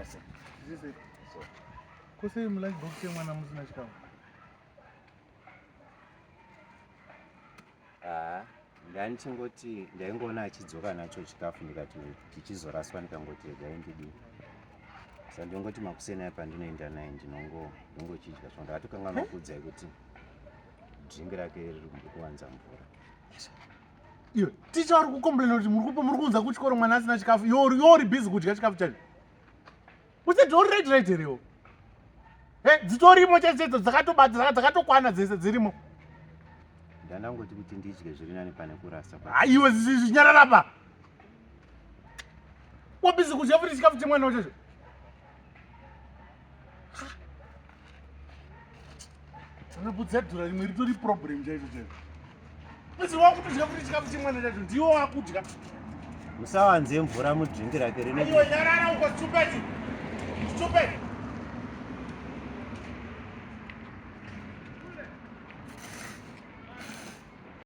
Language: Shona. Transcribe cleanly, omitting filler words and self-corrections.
Maswera sei? Zvese. Ko sei mulunch box yemwana musina chikafu? Ah, ndanichingoti ndaingoona achidzoka nacho chikafu ndikati chichizoraswa ndikangoti regai ndidii. Saka ndingoti makuseni aya pandinoenda naye ndinongo ndingochidya so ndakatokanganwa kuudzai kuti drink rake riri kuwanza mvura. Iwe, ticha vari kucomplaina kuti muri kupa muri kuunza kuchikoro mwana asina chikafu. Iwe uri iwe uri busy kudya chikafu chacho. Usati uri right right here iwe? Eh, dzitorimo chaidzo dzakatobata dzakatokwana dzese dzirimo. Ndandangoti kuti ndidye zviri nani pane kurasa. Aiwe zvinyarara pa. Wabhizi kudya futi chikafu chemwana wacho. Anobudza dhura rimwe ritori problem chaizvo chaizvo. Bhizi wakutodya futi chikafu chemwana chacho ndiwo wakudya. Musawanze mvura mudrink rake rine. Aiwe nyarara uko stupid. Stupid.